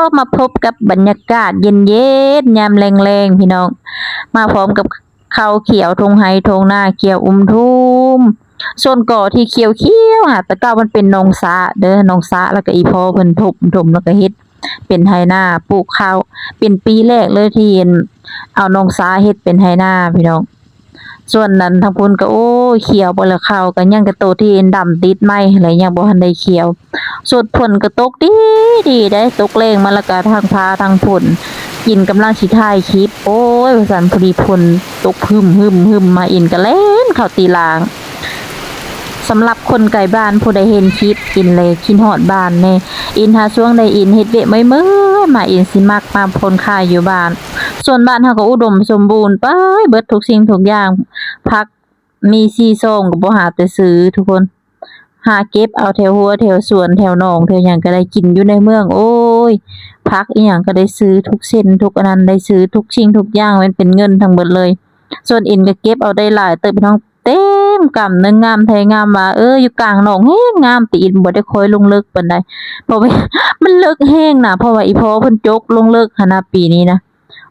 ກໍມາພົບກັບບັນຍາກາດເຢັນໆ ຍາມແລງໆ ພີ່ນ້ອງ ມາພ້ອມກັບເຂົ້າຂຽວ ທົ່ງໄຮ່ທົ່ງນາຂຽວອຸມທຸ່ມ. ສ່ວນກໍທີ່ຂຽວໆ ຫາ ແຕ່ເກົ່າມັນເປັນໜອງສະເດີ ໜອງສະ ແລ້ວກໍອີ່ພໍ່ເພິ່ນຖົມ ຖົມ ແລ້ວກໍເຮັດເປັນໄຮ່ນາ ປູກເຂົ້າ. ເປັນປີແລກເລີຍທີ່ ເອົາໜອງສະເຮັດເປັນໄຮ່ນາ ພີ່ນ້ອງ. ສ່ວນນັ້ນທາງພຸ້ນກໍ ໂອ້ຍ ຂຽວເບິດແລ້ວ ເຂົ້າກໍຍັງແຕ່ໂຕທີ່ດຳຕິດໄມ້ຫັ້ນແຫຼະ ຍັງບໍ່ທັນໄດ້ຂຽວ. ສ່ວນຝົນກໍຕົກດີໆ ໄດ໋ ຕົກແລງມາແລ້ວກໍທັງຟ້າທັງຝົນ. ອິນກຳລັງຊິຖ່າຍຄລິບ ໂອ້ຍ ວ່າຊັ້ນ ພໍດີຝົນຕົກຮຶມໆໆ ມາ ອິນກໍແລ່ນເຂົ້າຕີລ່າງ. ສຳລັບຄົນໄກບ້ານ ຜູ້ໃດເຫັນຄລິບອິນແລ້ວຄິດຮອດບ້ານແດ່. ອິນຫາຊ່ວງໃດອິນເຮັດວຽກເມື່ອຍໆ ມາ ອິນຊິມັກມາຜ່ອນຄາຍຢູ່ບ້ານ. ສ່ວນບ້ານເຮົາກໍອຸດົມສົມບູນໄປເບິດທຸກສິ່ງທຸກຢ່າງ ຜັກມີສີ່ຊ່ອງກໍບໍ່ຫາແຕ່ຊື້ທຸກຄົນ ຫາເກັບເອົາແຖວຮົ້ວແຖວສວນແຖວໜອງແຖວຫຍັງກໍໄດ້ ກິນຢູ່ໃນເມືອງ ໂອ້ຍ ຜັກອີ່ຫຍັງກໍໄດ້ຊື້ທຸກເສັ້ນທຸກອັນນັ້ນ ໄດ້ຊື້ທຸກສິ່ງທຸກຢ່າງ ແມ່ນເປັນເງິນທັງເບິດເລີຍ. ສ່ວນອິນກໍເກັບເອົາໄດ້ຫຼາຍເຕີບ ພີ່ນ້ອງ ເຕັມກຳ ໜຶ່ງງາມແທ້ງາມວ່າ ເອີ ຢູ່ກາງໜອງແຮງງາມ ແຕ່ອິນບໍ່ໄດ້ຄ່ອຍລົງເລິກປານໃດ ເພາະວ່າມັນເລິກແຮງນະ ເພາະວ່າອີ່ພໍ່ເພິ່ນຈົກລົງເລິກຫັ້ນນະ ປີນີ້ນະ.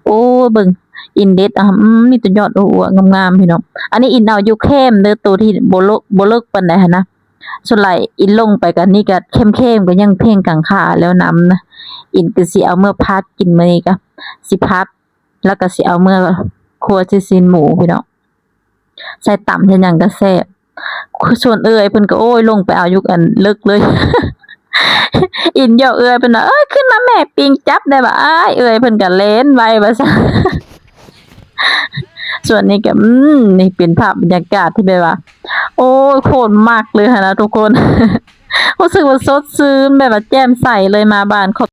ໂອ້ຍ ເບິ່ງ ອິນເດັດ ອາ ອືມ ມີແຕ່ຍອດອົວໆງາມໆ ພີ່ນ້ອງ. ອັນນີ້ອິນເອົາຢູ່ແຄມເດີ ໂຕທີ່ບໍ່ເລິກ ບໍ່ເລິກປານໃດຫັ້ນນະ. ສ່ວນຫຼາຍອິນລົງໄປກໍ ນີ້ກໍແຄມໆ ກໍຍັງເພງກາງຂາແລ້ວນຳນະ. ອິນກໍຊິເອົາເມືອຜັດກິນ ມື້ນີ້ກໍຊິຜັດ ແລ້ວກໍຊິເອົາເມືອຄົ່ວໃສ່ຊີ້ນໝູ ພີ່ນ້ອງ. ໃສ່ຕຳໃສ່ຫຍັງກໍແຊບ. ສ່ວນເອື້ອຍເພິ່ນກໍ ໂອ້ຍ ລົງໄປເອົາຢູ່ອັນເລິກເລີຍ. ອິນຫຍອກເອື້ອຍເພິ່ນວ່າ ເອີ ຂຶ້ນມາແມ່ ປິງຈັບໄດ້ບໍ່ອ້າຍ? ເອື້ອຍເພິ່ນກໍແລ່ນໄວວ່າຊັ້ນ. ສ່ວນນີ້ກໍ ອືມ ນີ້ເປັນພາບບັນຍາກາດທີ່ແບບວ່າ ໂອ້ຍ ໂຄດມັກເລີຍຫັ້ນນະທຸກຄົນ. ຮູ້ສຶກວ່າສົດຊື່ນ ແບບວ່າແຈ່ມໃສເລີຍ ມາບ້ານ. ຂອບ